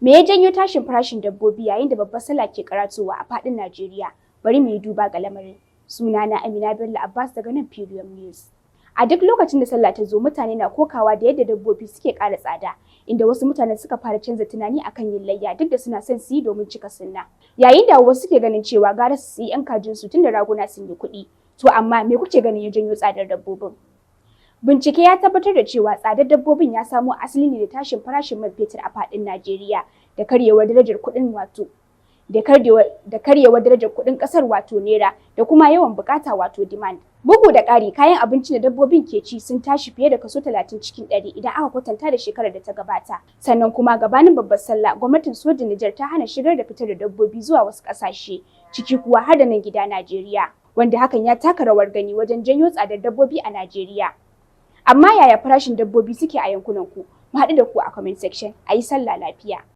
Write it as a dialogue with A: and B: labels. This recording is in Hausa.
A: Me ya janyo tashin farashin dabbobi yayin da babbar sallah ke karatowa a faɗin Najeriya? Bari mu yi duba ga lamarin. Sunana Amina Bello Abbas daga nan Premium News. A duk lokacin da sallah ta zo, mutane na kokawa da yadda dabbobi suke ƙara tsada, inda wasu mutane suka fara canza tunani akan yin layya, duk da suna son su yi domin cika sunna. Yayin da wasu suke ganin cewa gara su yi 'yan kajin su tunda raguna sun yi kuɗi. To amma me kuke ganin ya janyo tsadar dabbobin? Bincike ya tabbatar da cewa tsadar dabbobin ya samo asali ne da tashin farashin man fetur a faɗin Najeriya da karyewar darajar kuɗin, wato da karyewar darajar kuɗin ƙasar, wato naira, da kuma yawan bukata, wato demand. Bugu da ƙari, kayan abinci da dabbobin ke ci sun tashi fiye da kaso 30% idan aka kwatanta da shekarar da ta gabata. Sannan kuma gabanin babbar sallah, gwamnatin sojin Nijar ta hana shigar da fitar da dabbobi zuwa wasu ƙasashe, ciki kuwa har da nan gida Najeriya, wanda hakan ya taka rawar gani wajen janyo tsadar dabbobi a Najeriya. Amma yaya farashin dabbobi suke a yankunan ku? Mu haɗu da ku a comment section. A yi sallah lafiya.